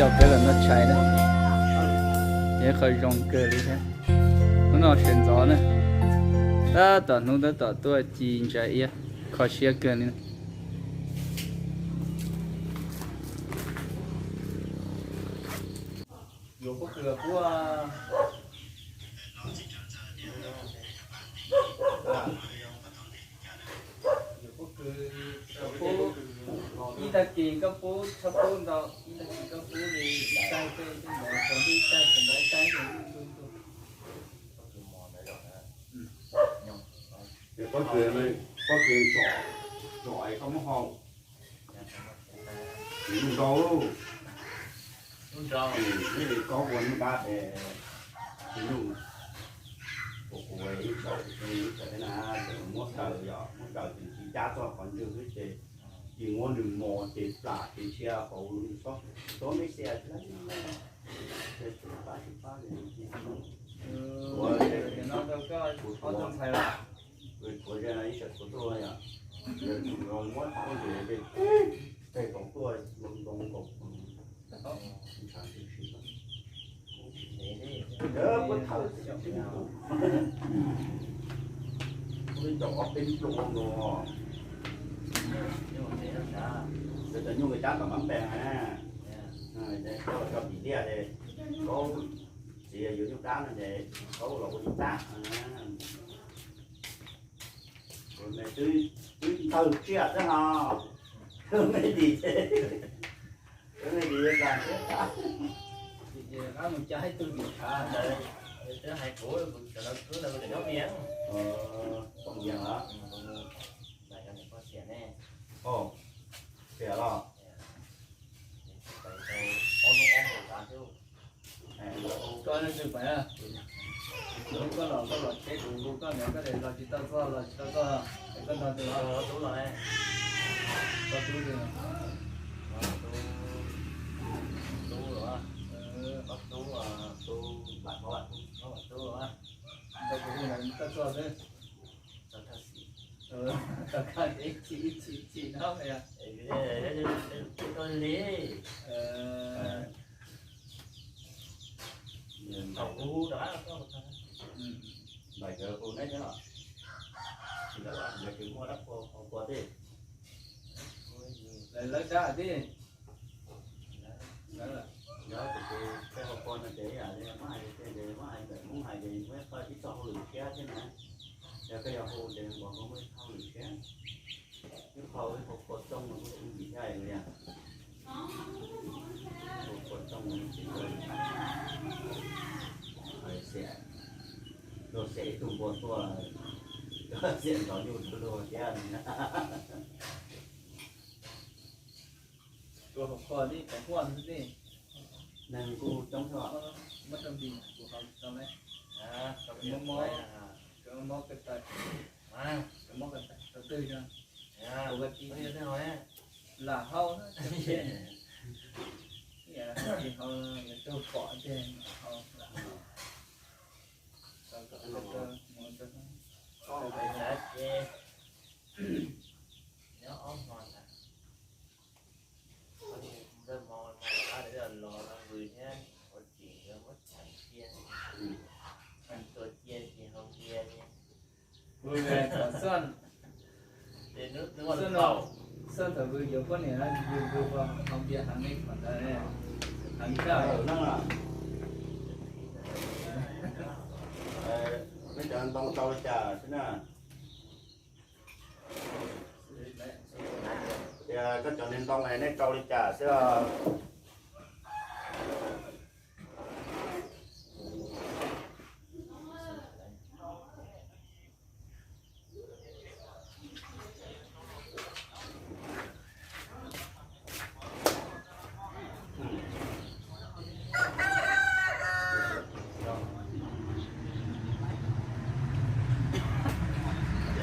Peb los noj tshais na, yog qhov zoo kawg li thiab. Hnub no sawv ntxov na, tab tom hnub tab tom tuaj ci ntsa iab, kho siab kawg li na. Yuav pob kws pub, yuav pob kws, ib tag kis koj pub txhob pub ntau, ib tag kis koj pub li ib tag tej tej ntawd, txog ib tag txog ntawd ib tag tej ntawd. Pob kws, pob kws tsom, tsom es koj muab hau. Nws ntau, nws li kaub ua nws dab es, nws ua ua ib txhais, ib txhais na, ces muab daws, yog muab daws ces tsis cab txog qhov ntswg xwb ces, ces muab nws mos ces plam ces ntsia hauv, txhob me xia thiab, ces tsis pab tsis pab ces ua, ua ntxhais, ua ntxhais ib txhais tuaj yom, muab txoj ntses tej tau tuaj zoo zoo nkaus. Nyuj cab tom mab npees na, coj tim liaj, kaub txiv yuav nyuj dab no ces kaub los ua nyuj dab. Twb ntawg tsiaj xwb no, twb me dim, twb me dim tas thiab. Ces qab mus cab ib tug tim tshav ntawd, twb hais kuv, kuv sawv daws khwb ntawd kuv tseem nyob vias. Poj vias los? Xiam ne. Xiam los? Koj leej twg pais? Kuv hu koj los koj los tsheb, kuv hu koj ntawd koj tias los tsis tau txog, los tsis tau txog, es koj nrog tus los? Tub los ne. Koj tub twg? Tub los, tub, tub, tub, tub los. Ntawd kuv hu ntawd koj txog xwb. Tau koj ib chim ib chim ib chim no. Li. Ntaus kuv rov qab. Ntaus cov hu neb thiab los? Tsis ntawd los ntawd tsis muaj dab qhua hauv kua thiab. Lawv dab thiab. Nyob tus tus tej hauv paus no ces ib yam li muab hais tias, muab hais ntawm Hmoob hais tias muab koj ib txoj hauj lwm tshiab thiab na. Yog koj yog hu ces npaum koj muaj ib txoj hauj lwm tshiab. Ib qho ib hauv paus txooj no kuj tsis yim thiab li. Hauv paus txooj no ces hais xiam, luag xiam ib tug npua tuaj, xiam ntov nyuj rau luag thiab. Tus hauv paus tib cov huaj xwb tib. Neeg kuj coob thiab. Muab rau nti kuv haus tau lawm. Mob mob, mob kawg tawm, mob kawg tawm tau twg os. Kuv ua tib lam hau na, tsis hau, yuav raug pom ces hau lam hau. Tau kom mus rau, mus rau, ces nyob ob hmo ntawd, npawg Mos Mos Ab los los vwm thiab ua tsim muab txheem cia, txheem tua cia ces hau npias li. Xoj thaum vwm yuav poj niam vwm vwm hau npias heev li thaum ntawd, heev tshaj. Peb cov ntoo rau li cas xwb na? Tias koj cov niag ntoo es nej rau li cas xwb os?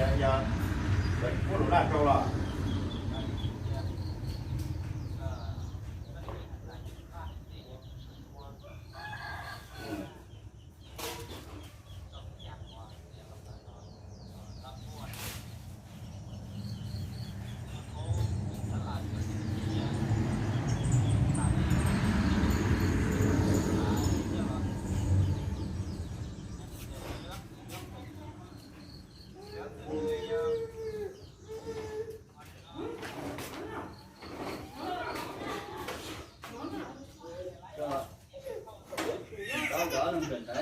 Yog, yog lawv muab lus laj rau los?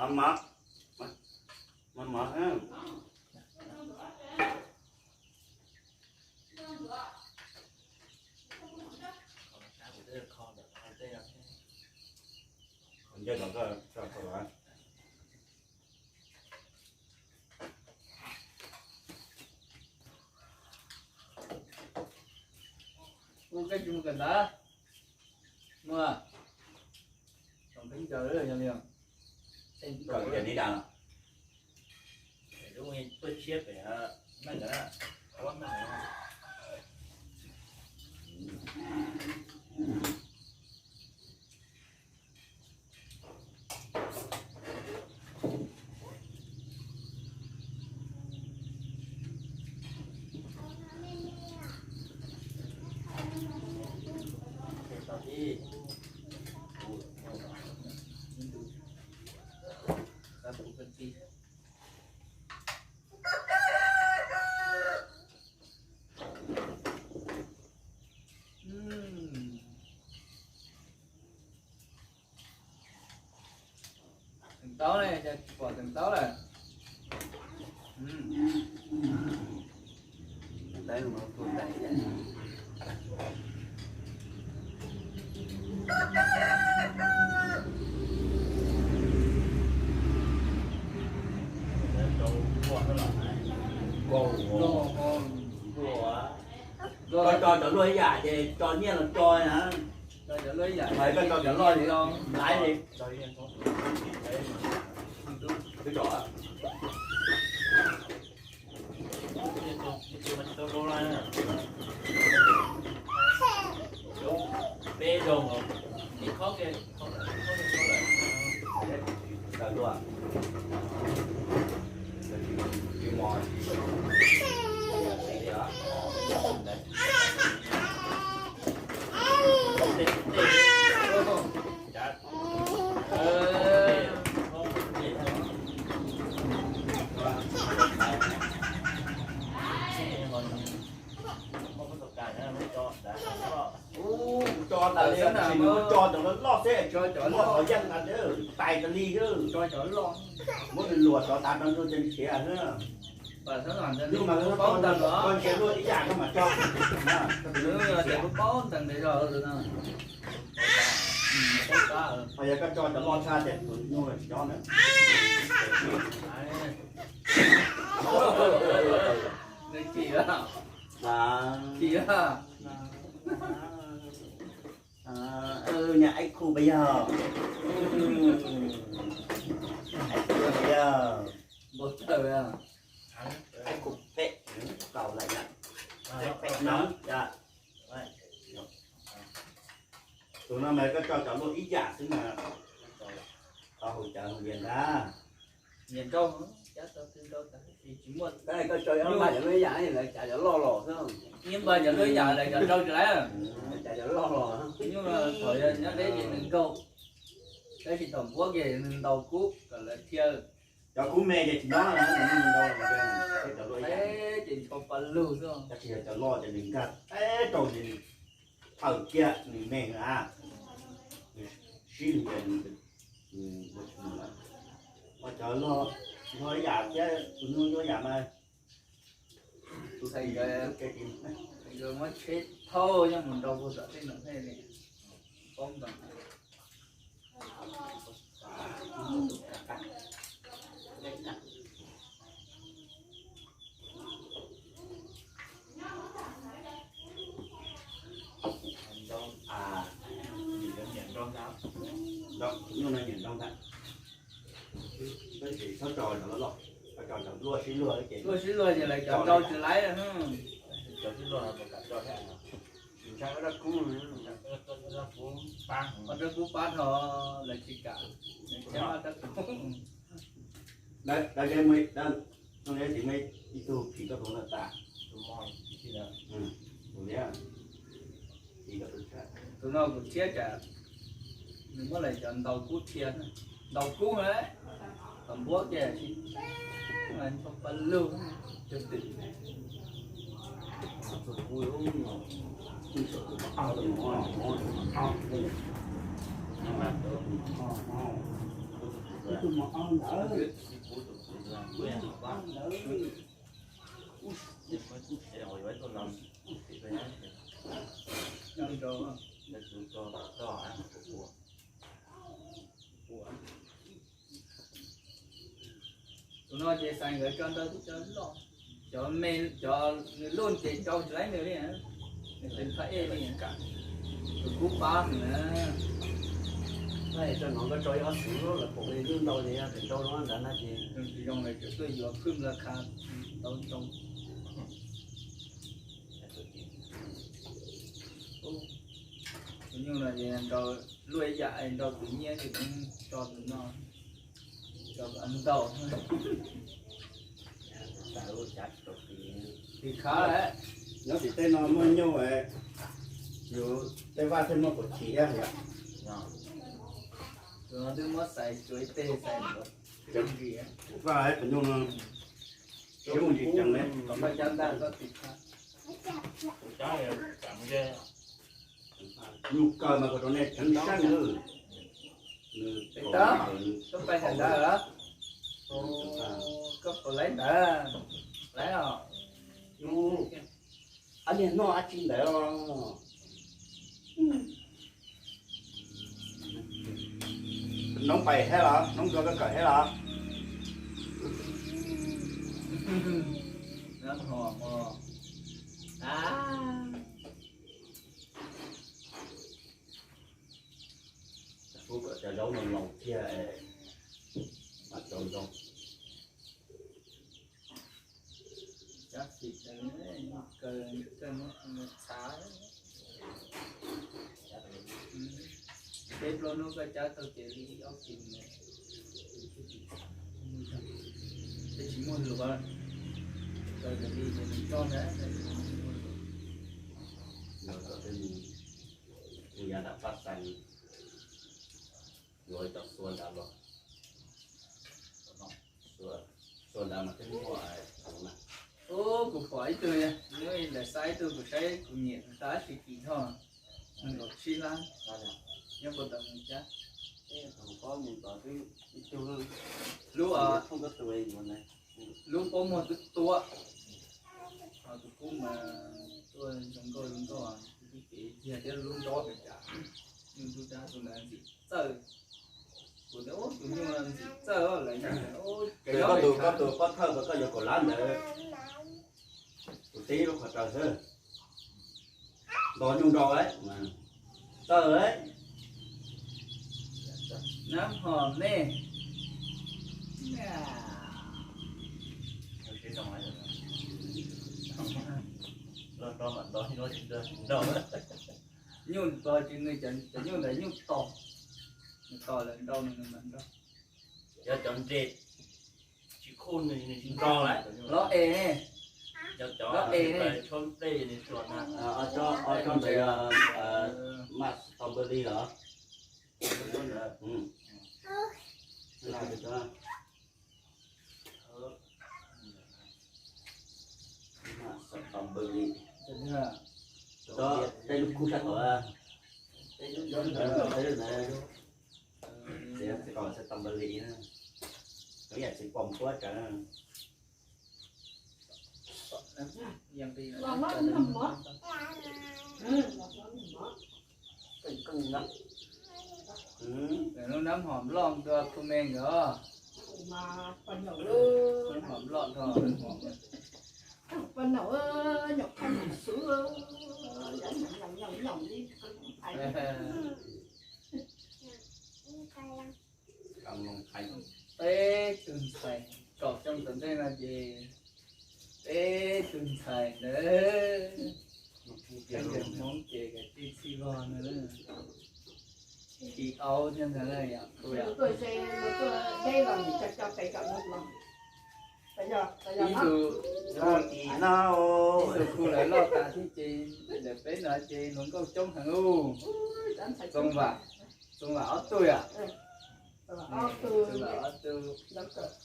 Mov mov, mov mov. Nce tom koj, koj, koj los. Ua koj tsis mus kawm ntawv. Mus. Tsoom pheej ncaws yog li. Kawm kiag neb dag los. Tuaj siab pem meej ntawd na. Teev taub ne, cas tsis pom teev taub lawm. Koj tso cov luaj ib yam ces tso nyiaj los tso na. Koj tso cov loj laiv li. Twb tso. Peb zoo, ib khob kiag, khob lawm, khob lawm. Tawm luaj. Tsis mos. Ub, kuv tso tas li, tsis nws muab tso cov loj loj xwb, tso cov loj qhov yeej tas, tais tas li xwb. Tso cov loj, muab nws luam rov tav rau ntuj ces nws khiav xwb. Nyuj mas koj tso, koj nrhiav luaj ib yam koj mam tso. Kuv paub ntawd zog. Ho yog koj tso cov loj tshaj ces tus nyuj tsis nyob na. Nws chim, chim. Niag aib khu pas yog, aib khu pas yog, npau taws, aib khu pem, kaus lawm yom, pem no. Tus no mas koj tso cov luaj ib yam xwb mas, tau hauv cov npias ntag. Npias nrau, koj tso cov luaj ib yam lawv cav cov loj los xwb. Npaj cov luaj ib yam lawv cav nrau tsis laiv. Cav cov loj los. Nyuj thaum yog nyob deb ces nws nkaug, tab sis thaum npuab kiag nws ntaus kub kom lawv thiaj. Cov kub me ces tsis nyob, cov luaj ib yam ces ncho pa lug xwb. Tab sis yog cov loj ces nws nkag teb rau ces nws thawm kiag nws me na. Nws sib nws ces nws ua tsis mus lawm. Ua cov loj, loj ib yam thiab tus nyuj loj ib yam mas. Tus thais nkawd muab tsheb thauj nyob mus nrau puag tom tej no thiaj li paub ntau. Nyuj no nyiam nrau ntag. Txhob tso cov loj loj, tso cov luaj sib luag ces, luaj sib luag ces lawv cov nrau tsis laiv. Cov sib luag no puas kam tso thiab? Ntshai ua dab kub, ua dab kub pab no lawv tsis kam, ntshai ua dab kub. Dab, dab, no txiv muaj ib tug phim koj tus no tas. Tus no kuv thiab cas nws muab lawv cov ntaus kub dhia, ntaus kub na, kom npuab kiag tsis, ncho pa lug, cog twm. Ib tug mos ob ntawd, ib tug mos ob ntawd. Nco ntsoov, Ces xaiv nkawd tso ntau cov loj, cov me, cov nws luj ces rau tsis laib nws li, nws tes phaj ej li, tus kub pab nws na. Tso no nkawd tso ib ob xuv lawm pom li lub ntau ces yog tias nrau no ntawd na ces nws tsis zoo lawm, tseem tuaj yuav phwj npla kha ntau ntau. Tus nyuj no ces nrau luaj ib yam nrau tus nyiab ces kuv tso tus no, tso kom ntau. Tim khav, nyob tim tej no muaj nyuj, yus tej vaj thiaj muaj kaum chim thiab yom. Tus no twb muab xaiv tsuas ib teg xaiv, vaj tus nyuj no tsis muaj ntsis ceev li. Kom koj cab ntaj koj tim khav. Nyuj kaw mas kom rau nej tseev seej. Koj pais thaum ntawd los? Koj puas laib ntawd? Laib os. Ab niag noj dab tsi ntawd os? Noob pais thiab los? Noob ntxuav koj kawm thiab los? Pub kom cov zaub no laus kiag mas tau zoo. Cab tim kaw, kawg muab txhav. Peb plaub hnub koj cab tau ces li ob kis ntawd, peb tsis muaj luam, kaw raws li ces nws coj ntag. Mus yav nram Paj Xais, yuav cov xua nrad los. Xua nrad mas twb muaj. Ub, kuv pom ib tug, nyob ntawm xab ib tug, kuv saib kuv nyiam tab sis kim dhau, nees nkaum tsib lab, nyob puas tau mus cab. Lub, lub pob muag twb tuab, ho tus kub mas tuaj zoo nkauj zoo nkauj, yog thiab lub nrob pes tsawg, nyuj tub rab tus ntawd ntxim txawj. Kuv tias ub, tus nyuj ntxim txawj lawm. Koj tus, koj tus pob thawj mas koj yuav kaum lab ntawd, kuv tib lub qhov raws xwb. Nto nyuj nrau lawm, txawj lawm. Nab hom nej, nyuj nto tsis nws, cov nyuj ntawd nyuj tos, nws tos lawm nrau nws mam nrau. Yog cov ntses tsis khuj nws, nws tsis nto lawm. Lob es ne, cov, cov lob es ne, tshuab nplej nws tsuas na. Cov ntawd yog mas strawberry los? Strawberry. Cov tej lub kub sab tod, tej lub ntawd, txiv kom strawberry na, cov yam txiv pom puab tsawv. Lub nab hom loj dua khu me nkawd. Nab hom loj dua. Peb tug ntxhais, kaum xyoo tom ntej no ces peb tug ntxhais ntawd, peb ntawd Hmoob ces kav tsij txhij vog na. Khi aub thiab ntag yom, khu yom. Ib tug, ib tug khu lawv loj tas thiab ces ntawm peb no ces hluas nkauj coob heev ub. Txoov Vam, Txoov Vam ob tug yom. Txoov Vam ob tug,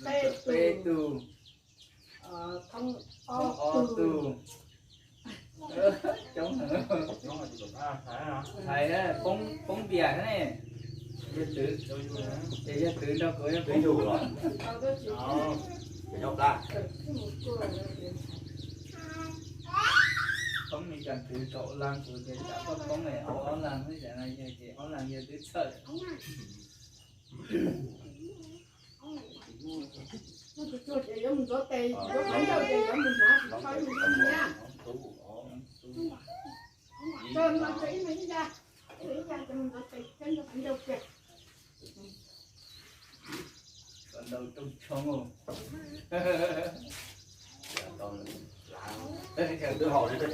peb tug, Thoob ob tug. Coob heev. Hais poob npias ne, yawg Twv, ces yawg Twv nrog kuv yawg Twv yug los. Poob me cas Twv kaum leej, kuv tias tsam koj poob es ob leeg, ib tsam no yawg ces ob leeg yawg twb txhawj. Tsuag tsuag ces yuav mus ntxuav tes, yuav qhov ncauj ces yuav mus hnav tsis txhob mus ntxuav tes. Tso no tso ib me ib ya, ib ya ces mus ntxuav tes thiab ntxuav qhov ncauj kiag. Twb haus li, twb haus thiab,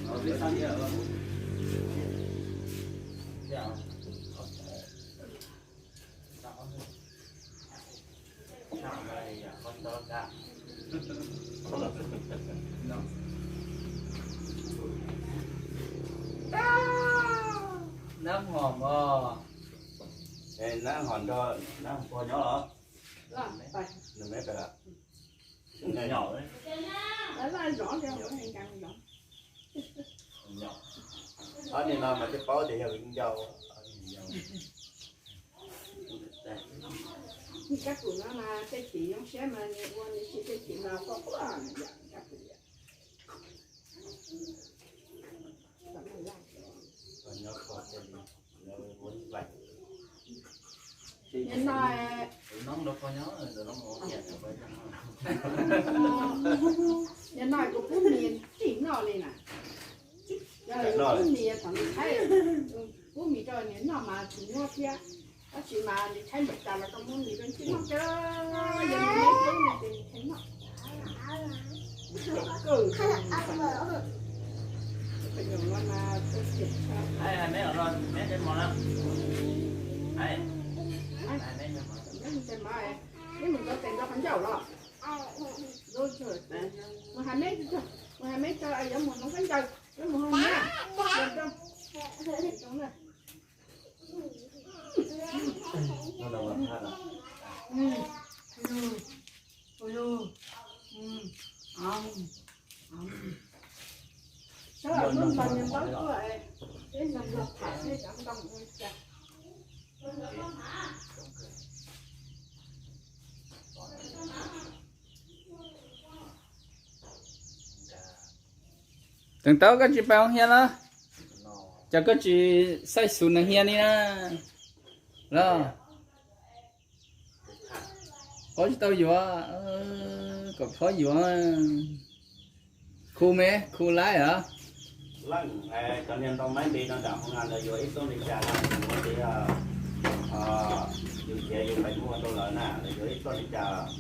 twb xab thiab. Nab hom os. Nab hom nrog nab hom pog nyob los? Nws me pem lawm. Ob niag no mas thiaj paub tias yog viv ncaus. Kab kum no mas tej chim zoo siab mas nws ua nws tsis tej chim mas quaj quaj. Nim no, nim no kuv pub mis tsis noj li na. Yog kuv pub mis thaum nws tshaib, pub mis rau nws noj mas tsis nyuaj thiab. Tab sis mas nws tshaib npaum cas los koj muab mis rau nws noj, yog nws me tub no ces nws tshaib noj. Neb mus ntxuav tes nrog qhov ncauj los? Mus hais neb, mus hais neb tso, yuav mus hloov khaub ncaws, yuav mus hloov nab. Teev Taub, koj tsis pais ua hia los? Cas koj tsis xaij xus neeg hia li na? Los, phob tsis tau yuav, kom phob yuav. Khu me, khu laib os. Leej, cov niag ntoo maib nti no nram hoo na, lawv yuav ib txoj li cas na? Yus tias yus pais muag rau lawv na, lawv yuav ib txoj li cas?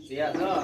Txiav xwb.